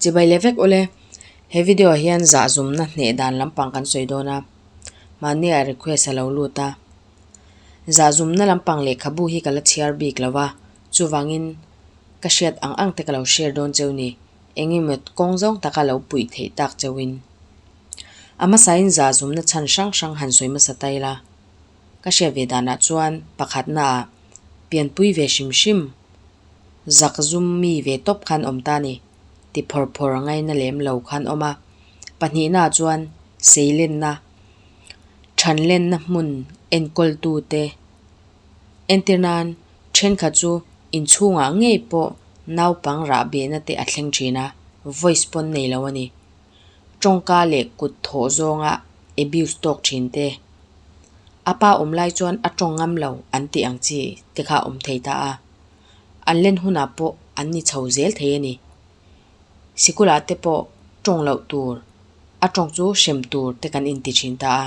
Chibai leh vek ule, he video ah hian zahzumna hneh dan lampang kan sawi dawn a, mahni ah request a lo lut a. Zahzumna lampang lehkhabu hi ka la chhiar bik lo a, chuvangin ka hriat ang ang te ka lo share dawn cheu ni, eng emaw kawng zawng taka lo puih theih tak cheuin. A hmasain zahzumna chhan hrang hrang han sawi hmasa ta ila, ka hriat ve danah chuan pakhatna ah pianpui ve hrim hrim Zak zum mi ve tawp khan awm ta ni, ti phawr phawr ngaina lem lo khan awm a. Pahnihna chuan seilenna, thanlenna hmun enkawltu te entir nan thenkhat chu inchhungah ngei pawh naupang rah behna te a thleng thin a, voice pawn nei lo a ni. Tawngka leh kut thawh zawnga abuse tawk thin te. A pa awm lai chuan a tawng ngam lo an tih ang chi te kha a awm thei ta a. An len hunah pawh an ni chho zel thei a ni. Sikulah te pawh tawng loh tur, a tawng chu hrem tur te kan inti thin ta a.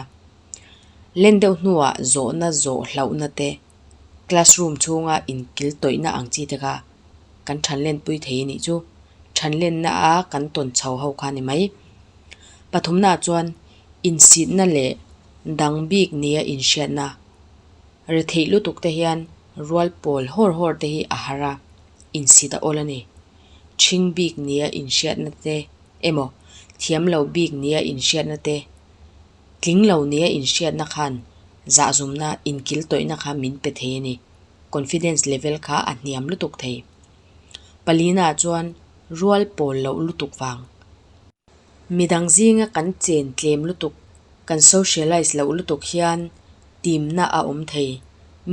Len deuh hnuah zawhna zawh hlauhna te, classroom chhunga inkil tawihna ang chi te kha kan than lenpui thei a nih chu. Than lenna a kan tawn chho ho kha a ni mai. Pathumnaah chuan insitna leh dang bik nia inhriatna retheih lutuk te hian rual pawl hawr hawr te hi a har a, insit a awl a ni. Ṭhing bik nia inhriatna te emaw thiam lo bik nia inhriatna te, tling lo nia inhriatna khan zahzumna inkil tawihna kha min pe thei a ni. Confidence level kha a hniam lutuk thei. Palina chuan rual pawl loh lutuk vang. Midang zinga kan chen tlem lutuk, kan socialize loh lutuk hian timna a awm thei.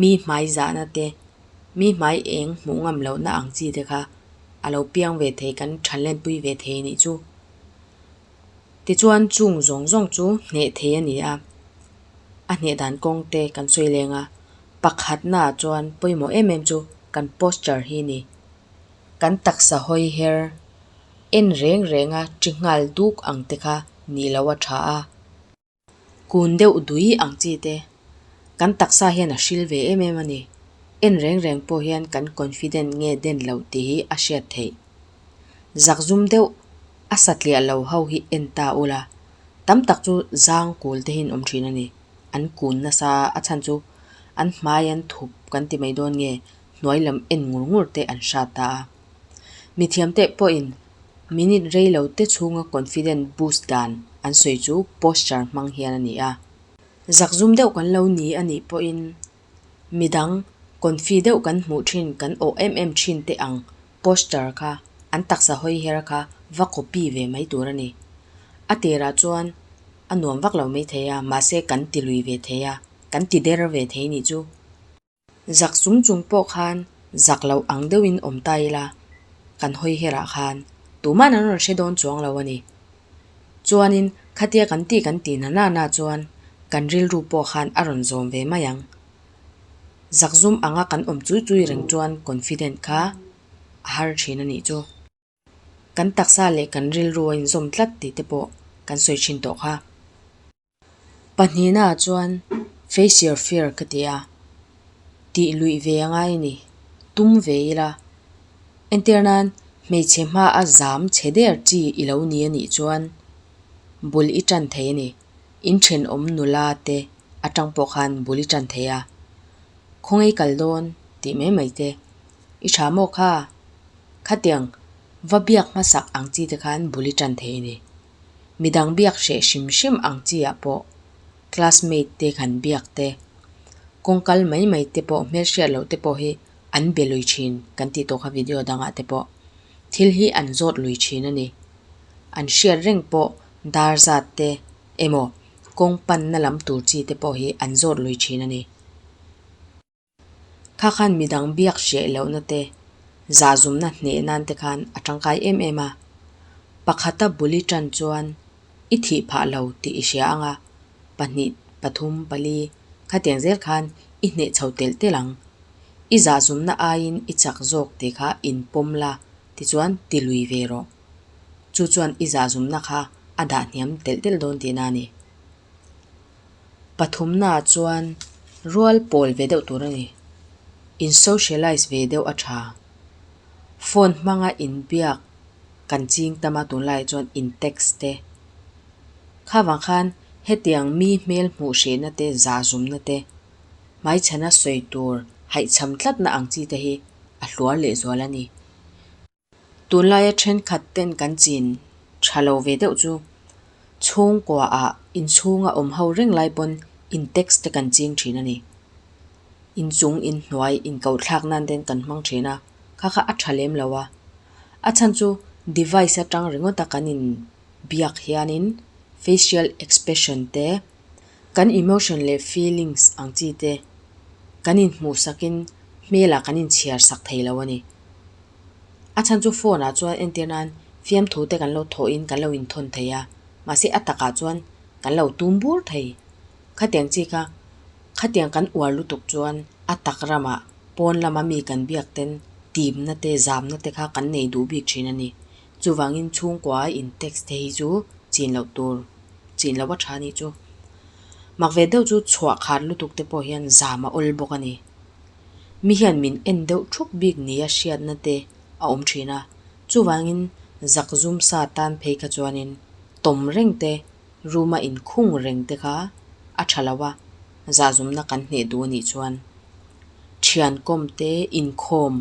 Mi hmai zahna te, mi hmai eng hmuh ngam lohna ang chi te kha a lo piang ve thei, kan thanlenpui ve thei a nih chu. Tichuan chung zawng zawng chu hneh thei a ni a, a hneh dan kawng te kan sawi leng a, pakhatnaah chuan pawimawh em em chu kan posture hi a ni. Kan taksa hawi her en reng reng a chi nghal duk ang te kha nih loh a tha a. Kun deuh dui ang chi te kan taksa hian a hril ve em em a ni. En reng reng pawh hian kan confident nge den loh tih hi a hriat theih. Zakzum deuh a satliah lo ho hi en ta ula, tam tak chu zang kul te hi an awm thin a ni. An kun nasa a chhan chu an hmai an thup kan ti mai dawn nge hnuai lam en ngur ngur te an hrat ta a. Mithiam teh pawhin minute rei lo te chhunga confident boost dan an sawi chu posture hmang hian a ni a. Zakzum deuh kan lo ni a nih pawhin midang confi deuh kan hmuh thin kan awh em em thin te ang posture kha an taksa hawi her kha va copy ve mai tur a ni. A tirah chuan a nuam vak lo mai thei a, mahse kan ti lui ve thei a, kan ti der ve thei nih chu. Zak chung chung pawh khan zak loh ang deuhin awm ta ila, kan hawi herah khan tuman an rawn hre dawn chuang lo a ni. Chuanin khatia kan tih kan tih na na na chuan kan rilru pawh khan a rawn zawm ve mai ang. Zak zum anga kan awm chui chui reng chuan confident kha a har thin a nih chu. Kan taksa leh kan rilru a inzawm tlat tih te pawh kan sawi thin tawh kha. Pahnihnaah chuan face your fear ka ti a, tih luih ve a ngai a ni, tum ve ila. Entir nan hmeichhe hmaa zam chhe der chi i lo ni a nih chuan bul i tan thei a ni. In thenawm nula te atang pawh khan bul i tan thei a, khawngaih kal dawn tih mai mai te i tha maw kha? Khatiang va biak hmasak ang chi te khan bul i tan thei a ni. Midang biak hreh hrim hrim ang chi ah pawh classmate te kan biak te, kawngkal mai mai te pawh hmelhriat loh te pawh hi an be lui thin kan tih tawh kha video dangah te pawh thil hi an zawt lui thin a ni. An hriat reng pawh dar zat te emaw kawng panna lam tur chi te pawh hi an zawt lui thin a ni. Kha khan midang biak hreh lohna te, zahzumna hneh nan te khan a tangkai em em a. Pakhata bul i tan chuan i thih phah lo tih i hria ang a, pahnih, pathum, pali khatiang zel khan i hneh chho telh telh ang. I zahzumna aiin i chak zawk tih kha inpawm la tichuan ti lui ve rawh. Chu chuan i zahzumna kha a dah hniam telh telh dawn tihna a ni. Pathumnaah chuan rual pawl ve deuh tur a ni. In socialize ve deuh a tha. Phone hmanga inbiak kan ching tam a tunlaiah chuan in text te. Kha vang khan hetiang mi hmel hmuh hrehna te, zahzumna te, hmaichhana sawi tur haihchham tlatna ang chi te hi a hluar lehzual a ni. Tunlaia thenkhat ten kan chin tha lo ve deuh chu chhungkua ah inchhunga awm ho reng lai pawn in text te kan ching thin a ni. Inchung inhnuai inkohthlak nan ten kan hmang thin a, kha kha a tha lem lo a. A chhan chu device atang ringawt a kan in biak hianin facial expression te, kan emotion leh feelings ang chi te kan inhmuh sakin hmelah kan inchhiar sak thei lo a ni. A chhan chu phone ah chuan entir nan fiamthu te kan lo thawhin kan lo inthawn thei a, mahse a takah chuan kan lo tum bur thei. Khatiang chi kha khatiang kan uar lutuk chuan a tak ramah pawn lama mi kan biak ten timna te zamna te kha kan nei duh bik thin a ni. Chuvangin chhungkua a in text te hi chu chin loh tur chin loh a tha a nih chu. Mak ve deuh chu chhuah khat lutuk te pawh hian zam a awl bawk a ni. Mi hian min en deuh thup bik nia hriatna te a awm thin a, chuvangin zakzum sa tan phei kha chuanin tawm reng te, room a inkhung reng te kha a tha lo a, zahzumna kan hneh duh a nih chuan thian kawm te, inkhawm,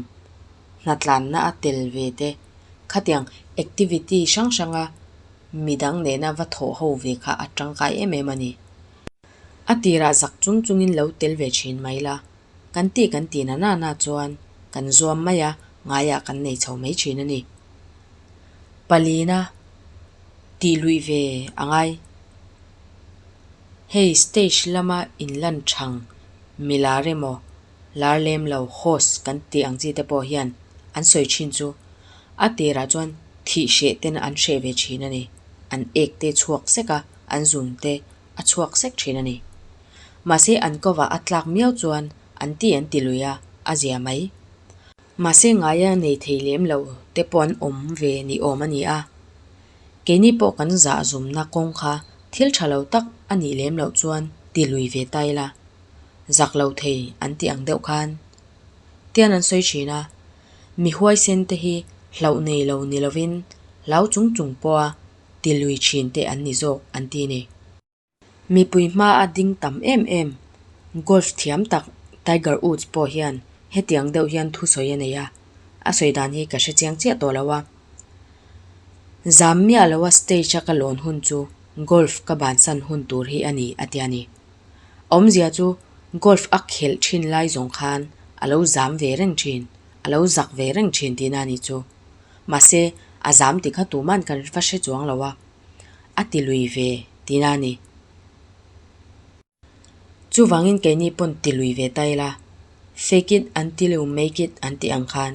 hnatlanna a tel ve te, khatiang activity hrang hranga midang nena va thawh ho ve kha a tangkai em em a ni. A tirah zak chung chungin lo tel ve thin mai la, kan tih kan tih na na na chuan kan zuam mai a, ngaiah kan nei chho mai thin a ni. Palina tih luih ve a ngai. Hei stage lama inlan thang milar emaw lar lem lo host kan tih ang chi te pawh hian an sawi thin chu a tirah chuan thih hreh ten an hreh ve thin a ni. An ek te chhuak sek a, an zun te a chhuak sek thin a ni. Mahse an kovah a tlak miau chuan an ti an ti lui a, a zia mai. Mahse ngaia nei thei lem lo te pawh an awm ve ni awm a ni a. Keini pawh kan zah zumna kawng kha thil tha lo tak a nih lem loh chuan ti lui ve ta ila. Zak lo thei an ti ang deuh khan. Tian an sawi thin a, mi huaisen te hi hlauh nei lo ni lovin hlau chung chung pawha ti lui thin te an ni zawk an ti ni. Mipui hma a ding tam em em, golf thiam tak Tiger Woods pawh hian hetiang deuh hian thusawi a nei a, a sawi dan hi ka hre chiang chiah tawh lo a. Zam miah loa stage a ka lawn hun chu golf ka bansan hun tur hi a ni a ti a ni. Awmzia chu golf a khelh thin lai zawng khan a lo zam ve reng thin, a lo zak ve reng thin tihna a ni chu. Mahse, a zam ti kha tuman kan va hre chuang lo a, a ti lui ve tihna a ni. Chuvangin keini pawn ti lui ve ta ila, fake it until you make it an tih ang khan.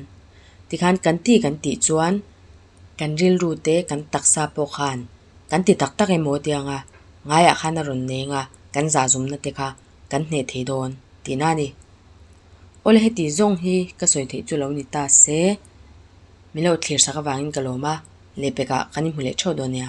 Tikhan kan ti kan tih chuan kan rilru te kan taksa pawh khan kan ti tak tak emaw tianga ngaiah khan a rawn neng a, kan zahzumna te kha kan hneh thei dawn tihna a ni. Awle heti zawng hi ka sawi theih chu lo ni ta se, min lo thlir sak avangin ka lawm a, lehpekah kan inhmu leh theuh dawn nia.